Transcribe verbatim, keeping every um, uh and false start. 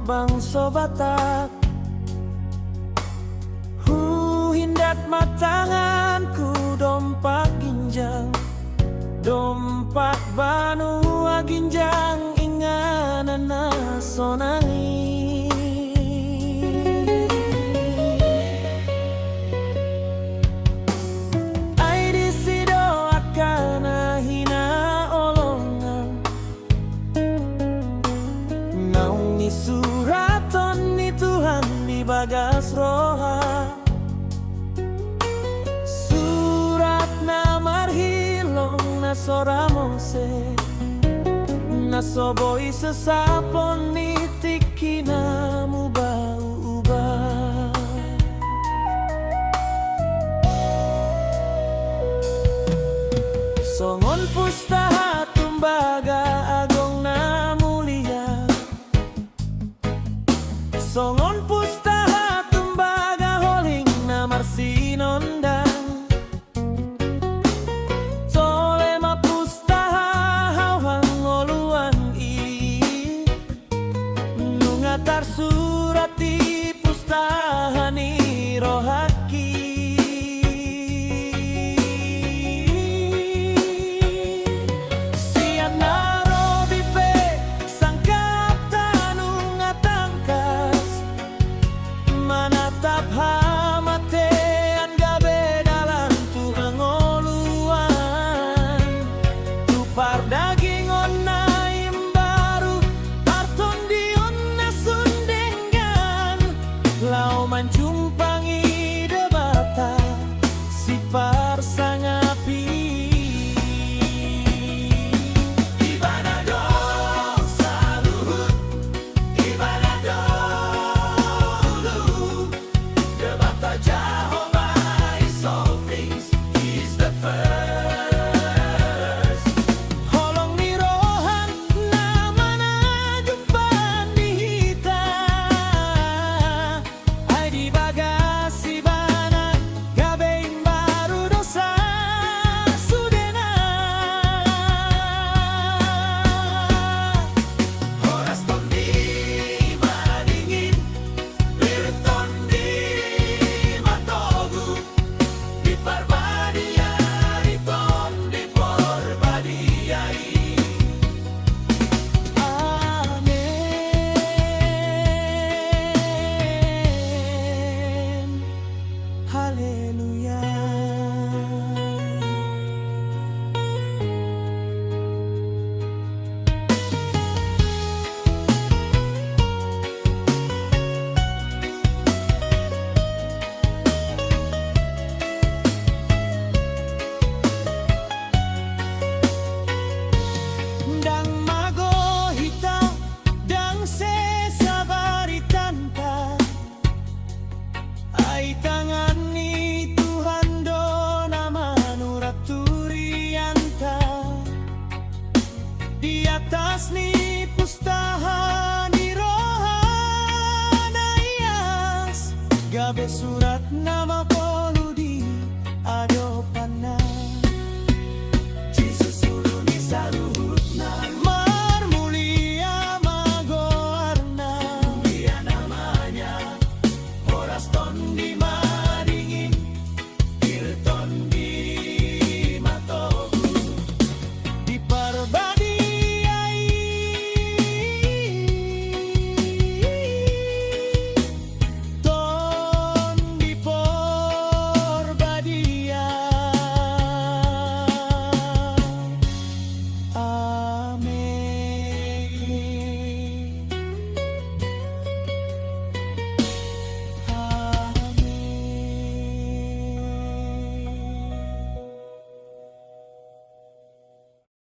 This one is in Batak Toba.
bangso Batak. Huhindat ma tanganku dompak ginjang, dompak banua ginjang inganan na sonang i. Ai disi do angka na hinaholongan naung nisurathon ni Tuhan di bagas roha. Surat na marhilong na so ra muse, na so boi sesapon ni tingki na muba-uba. Songon pustaha Tumbaga Agong na mulia, songon pustaha Tumbaga Holing na marsinondang, tole ma pustaha hau hangoluan i, nunga tarsurat di pustaha ni rohangki. Sian na robi pe sangkapta nunga tangkas, manatap hamatean gabe dalan tu hangoluan, tu pardagingon na imbaru, partondion na sun denggan, laho manjumpangi Debata Siparsangap i. Ibana do saluhut, Ibana do ulu, Debata Jahowa is all things, He's the first. Holong ni rohana ma na jumpang di hita, ai di bagas Ibana gabe imbaru dosa sudena. Horas tondi madingin, pir tondi matogu, di Parbadia, di Tondi Parbadia i. Amen. Haleluya. Ndang mago hita, ndang sesa baritanta, ai tangan ni Tuhan do na manurat hurianta. Di atas ni pustaha ni roha na ias, gabe surat na maup